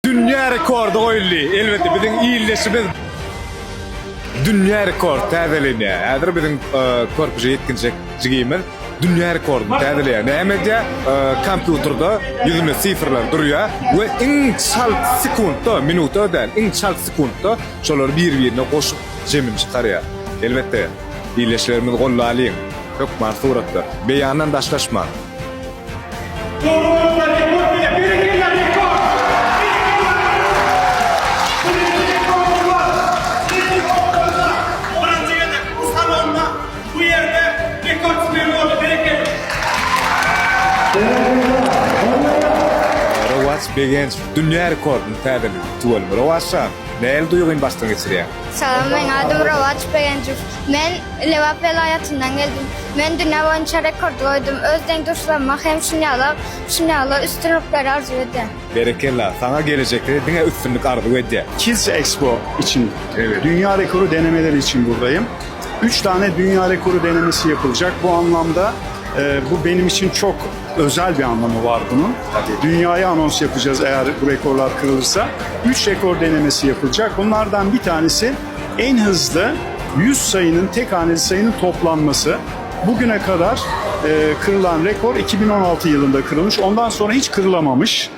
Dünýä rekordy goýuldy. Elbetde biziň ildeşimiz dünýä rekord täzelenýär. Häzir biziň körpeje ýetginjek jigimiz dünýä rekordyny täzeleýär. Näme edýär? Kompýuterde ýüzünde sifrler durýar we iň çalt sekuntda, minutda däl, iň çalt sekuntda şolary bir-birine goşup jemini çykarýar. Elbetde, ildeşlerimizi goldalyň. Hökman suratda. Beýandan daşlaşmaň. Dogry bolsa rekord bile berekella rekord berekella rekord birinji rekordy bar birinji okdanda birinji gezek bu salonda bu ýerde rekordsmen boldy berekella. Rowaç Begenç dünýä rekordyny täzeledi tüweleme Rowaçjan nähili duýgyny başdan geçirýäň? Salam meň adym Rowaç Begenjow men Lebap welaýatyndan geldim. Men dünýä boýunça rekord goýdum. Öz deň-duşlaryma hem şunýala, şunýaly üstünlikleri arzuw edýän. Berekella, saňa gelejekde diňe üstünlik arzuw edýän. Kids Expo için dünya rekoru denemeleri için buradayım. Üç tane dünya rekoru denemesi yapılacak. Bu anlamda bu benim için çok özel bir anlamı var bunun. Dünyaya anons yapacağız eğer bu rekorlar kırılırsa. Üç rekor denemesi yapılacak. Bunlardan bir tanesi en hızlı 100 sayının tek haneli sayının toplanması. Bugüne kadar e, kırılan rekor 2016 yılında kırılmış. Ondan sonra hiç kırılamamış.